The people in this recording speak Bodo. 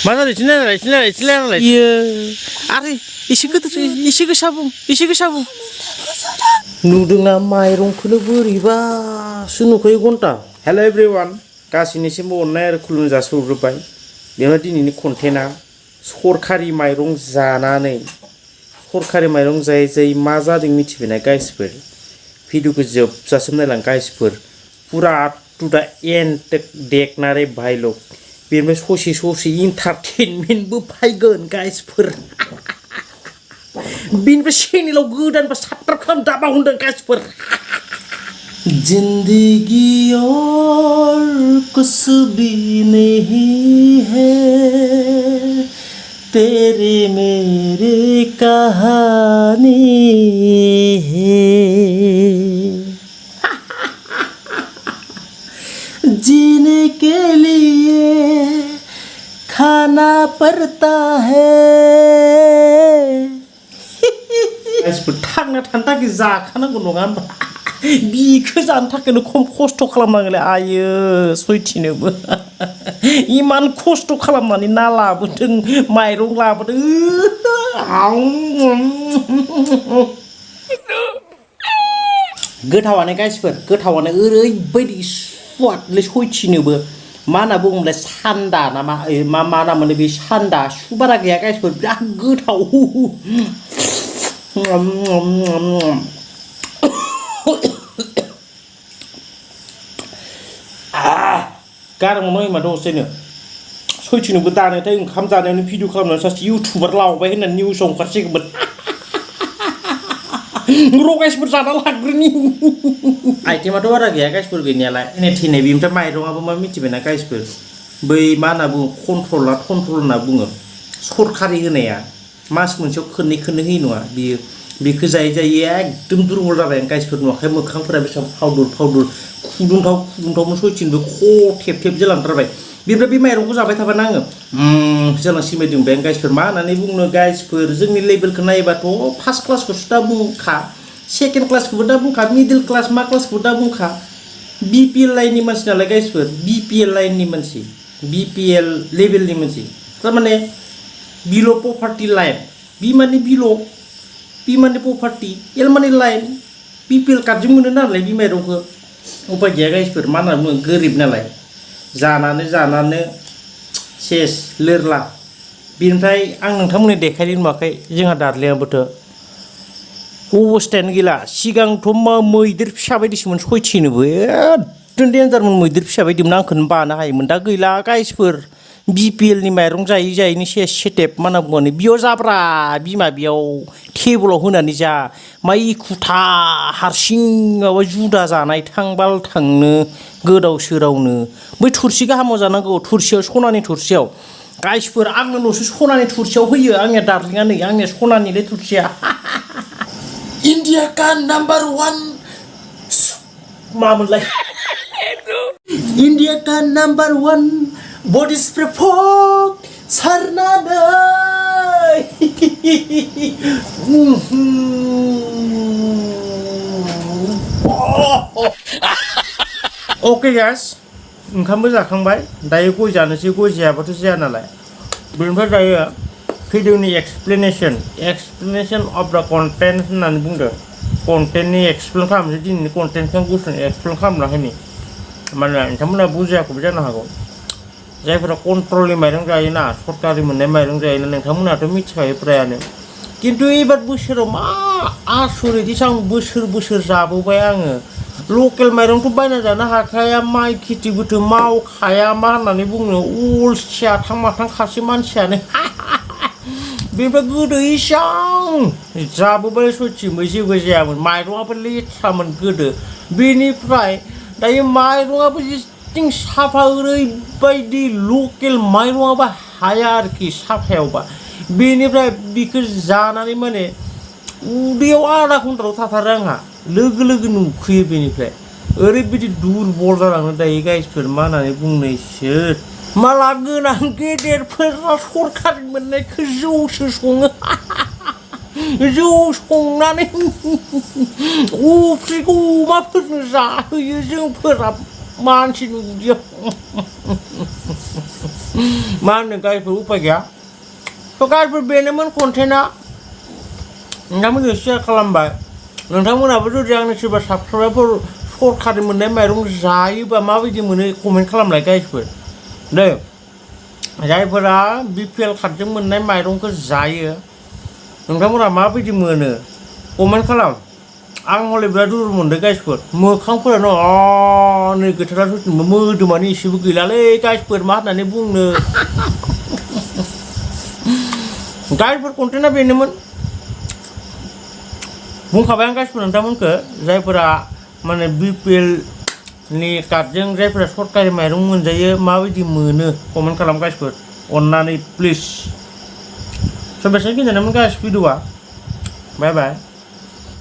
मा जादों सिलाय इयो आरो एसे गोसा बुं नुदोंना माइरंखौनो बोरैबासो नुखायो घन्टा हेल' एभ्रिवान गासैनिसिमबो अननाय आरो खुलुमनाय जासिहरग्रोबाय बेवहाय दिनैनि कन्टेन्टआ सरखारि माइरं जानानै सरखारि माइरं जायै मा जादों मिथिबायना गाइसफोर भिडिअखौ जोबजासिम नायलां गाइसफोर पुरा टु दा एन्ड देखनारे भाइलग बेनिफ्राय ससे इन्टारटेनमेन्टबो फैगोन गाइसफोर बेनिफ्राय चेनेलाव गोदान साबस्क्राइब खालाम दाबा होनदों गाइसफोर जिंदगी और कुछ भी नहीं है तेरे मेरे कहानी है जीने के लिए खाना पड़ता है थांना थानो थाखाय जाखानांगौ नङा होनबा बिखौ जानो थाखायनो खम खस्थ' खालामनांगोनलै आयो सयथिनोबो इमान खस्थ' खालामनानै ना लाबोदों माइरं लाबोदों गोथावानो गाइसफोर गोथावानो ओरैबायदि स्वादलै सयथिनोबो मा होनना बुङोमोनलाय सान्दा ना मा होनना मोनो बे सान्दा सु बारा गैया गाइसफोर बिराद गोथाव गारमाव नायमा दसेनो सयथिनोबो दानोथाय ओंखाम जानायावनो भिडिअ खालामनानै सासे इउटुबार लावबाय होननानै निउसाव ओंखारसिगौमोन गाइसफोर जाना लाग्रोनि आइटेमाथ' बारा गैया गाइसफोर गैनायालाय एने थेने बेनिफ्राय माइरङाबो मा मिथिबायना गाइसफोर बै मा होनना बुङो कन्ट्रल होनना बुङो सरखारि होनाया मास मोनसेयाव खननै होयो नङा बियो बेखौ जायै एकदम दुरबल जाबाय गाइसफोर नुवाखै मोखांफोरा बेसेबां फावदुर खुदुंथावमोन सयथिनबो थेब जालांथारबाय बेनिफ्राय बे माइरंखौ जाबाय थाबानो आङो जालांसिनबायदों बे गाइसफोर मा होननानै बुंनो गाइसफोर जोंनि लेभेलखौ नायोबाथ' फार्स्ट क्लासखौसो दा बुंखा सेकेन्ड क्लासखौबो दा बुंखा मिडिल क्लास मा क्लासखौबो दा बुंखा बिपिएल लाइननि मानसि नालाय गाइसफोर बिपिएल लाइननि मानसि बिपिएल लेभेलनि मानसि थारमाने बिल' पभार्टि लाइन बि माने बिल' बि माने पभार्टि एल माने लाइन बिपिएल कार्डजों मोनो नालाय बि माइरंखौ उपाय गैया गाइसफोर मा होनना बुङो गोरिब नालाय जानानै सेस लोरला बेनिफ्राय आं नोंथांमोननो देखायनो नुवाखै जोंहा दार्लिङाबोथ' अबस्थायानो गैला सिगांथ' मैदेर फिसा बायदिसोमोन सयथिनोबो एकदम डेन्जारमोन मैदेर फिसा बायदिमोन आंखौनो बानो हायोमोन दा गैला गाइसफोर बिपिएलनि माइरं जायै सेस सेटेप मा होनना बुङो बेयाव जाब्रा बिमा बेयाव टेबोलाव होनानै जा माइ खुथा हारसिं माबा जुदा जानाय थांबाल थांनो गोदाव सोरावनो बै थुरसि गाहामाव जानांगौ थुरसियाव सनानि थुरसियाव गाइसफोर आंनो न'सो सनानि थुरसियाव होयो आंनिया दार्लिङा नै आंनिया सनानिलै थुरसिया इन्डिया का नाम्बार 1 मामोनलाय इन्डिया का नाम्बार 1 बडि स्प्रे फक सारनानै अके गाइस ओंखामबो जाखांबाय दायो गय जानोसै गय जायाबाथ' जाया नालाय बेनिफ्राय दायो भिडिअनि एक्सप्लेनेसन अफ दा कन्टेन्ट होननानै बुंदों कन्टेन्टनि एक्सप्लेन खालामनोसै दिनैनि कन्टेन्टखौ गुसुङै एक्सप्लेन खालामना होनि मानोना नोंथांमोना बुजियाखैबो जानो हागौ जायफोरा कन्ट्रलनि माइरं जायोना सरकारि मोननाय माइरं जायोना नोंथांमोनाथ' मिथिखायो फ्रायानो खिन्थु एबार बोसोराव मा आसरित आं बोसोर जाबोबाय आङो लकेल माइरंथ' बायना जानो हाखाया माइ खेथिबोथ' मावखाया मा होननानै बुंनो अलसिया थां खासे मानसियानो बेनिफ्राय गोदो इसां जाबोबाय सयथिंबो जेबो जायामोन माइरङाबो लेथ्रामोन गोदो बेनिफ्राय दायो माइरङाबो जिथिं साफा ओरैबायदि लकेल माइरङाबो हाया आरोखि साफायावबा बेनिफ्राय बिखौ जानानै माने उदैयाव आधा घन्टाल' थाथारो आंहा लोगो नुखैयो बेनिफ्राय ओरैबायदि दुरबल जालाङो दायो गाइसफोर मा होननानै बुंनोसो माला गोनां गेदेरफोरा सरखारि मोननायखौ जौसो सङो जौ संनानै अफ्रिखौ अमाफोरनो जाहोयो जोंफोरा मानसिनि उदैयाव मा होनो गाइसफोर उपाय गैया थ' गाइसफोर बेनोमोन कन्टेन्टआ नोंथांमोनजों शेयार खालामबाय नोंथांमोनाबो जुदि आंनि सोरबा साबस्क्राइबारफोर सरखारि मोननाय माइरं जायोबा माबायदि मोनो कमेन्ट खालामलाय गाइसफोर दे जायफोरा BPL कार्डजों मोननाय माइरंखौ जायो नोंथांमोना माबायदि मोनो कमेन्ट खालाम आं हले बिराद दुरबल मोनदों गाइसफोर मोखांफोरानो नै गोथारा मोदोमानो एसेबो गैलालै गाइसफोर मा होननानै बुंनो गाइसफोर कन्टेन्टआ बेनोमोन बुंखाबाय आं गाइसफोर नोंथांमोनखौ जायफोरा माने BPL नि कार्डजों जायफोरा सरकारि माइरं मोनजायो माबायदि मोनो कमेन्ट खालाम गाइसफोर अननानै प्लिज स' बेसेबां खिनियानोमोन गाइस भिडिअ'आ बाय बाय